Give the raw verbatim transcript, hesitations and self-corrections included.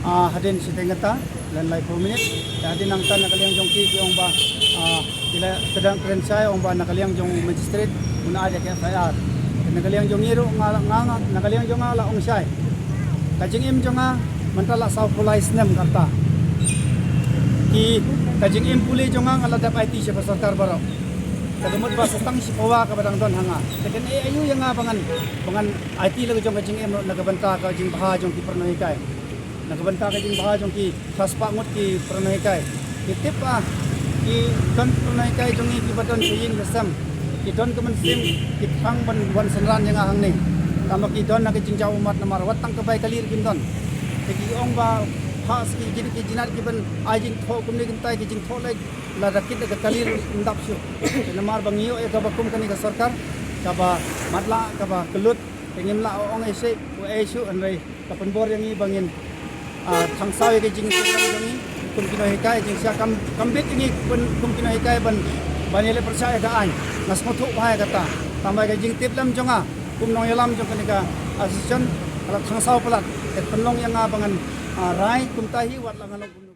Ah, hadien shiteng kata, lane laiphew minit, te hadien nangta na ka liang jong ki ki ong ba, ah, ki la kren shai ong ba na ka liang jong magistrate un ai da ka F I R. Te na ka liang jong ngi ruh nga, nga, nga, na ka liang jong nga la ong shai. Ka jingim jong nga mynta la saw phew lai snem kata. Ki, ka jingim pule jong nga nga la dep aiti sha ka sorkar baroh. Te ka mut ba sa tang shi pawa kaba dang don ha nga. Te kan ai aïu ïa nga ba ngan, ba ngan aiti la ka jong ka jingim ruh na ka bynta ka jingbha jong ki pyrnoi hikai. Na ka bynta ka jingbha jong ki, shaspah ngut ki pyrnoi hikai. Ki tip ba ki don pyrnoi hikai jong ngi kiba don sha ïing sha sem, ki don ka mynsiem, ki thrang ban wan synran ïa nga hangne. Tangba ki don na ka jingjaw ummat namar wat tang ka bai kali ruh kim don. Te ki ong ba ha ki jin, ki jinat ki ban ai jingthoh kumne kumtai, ki jingthoh leh lada kit da ka kali ruh ym dap shuh. Te namar ba ngi ïoh ïa kaba kum kane ka sorkar kaba matlah, kaba kyllut, te ngim lah ong ei shuh, u ei shuh, hynrei ka pynbor ïa ngi ba ngin, ah, thangsaw ïa ka jingtip lem jong ngi kum ki nonghikai. Jingshah kam, kam bit ïa ngi kum, kum ki nonghikai ban, ban ïaleh pyrshah ïa ka aiñ. Nga sngewthuh bha ïa kata. Tangba ïa ka jingtip lem jong nga kum nongïalam jong kane ka association ka la thangsaw palat. Te pynlong ïa nga ba ngan, ah, rai kumta hi, wat la nga long kum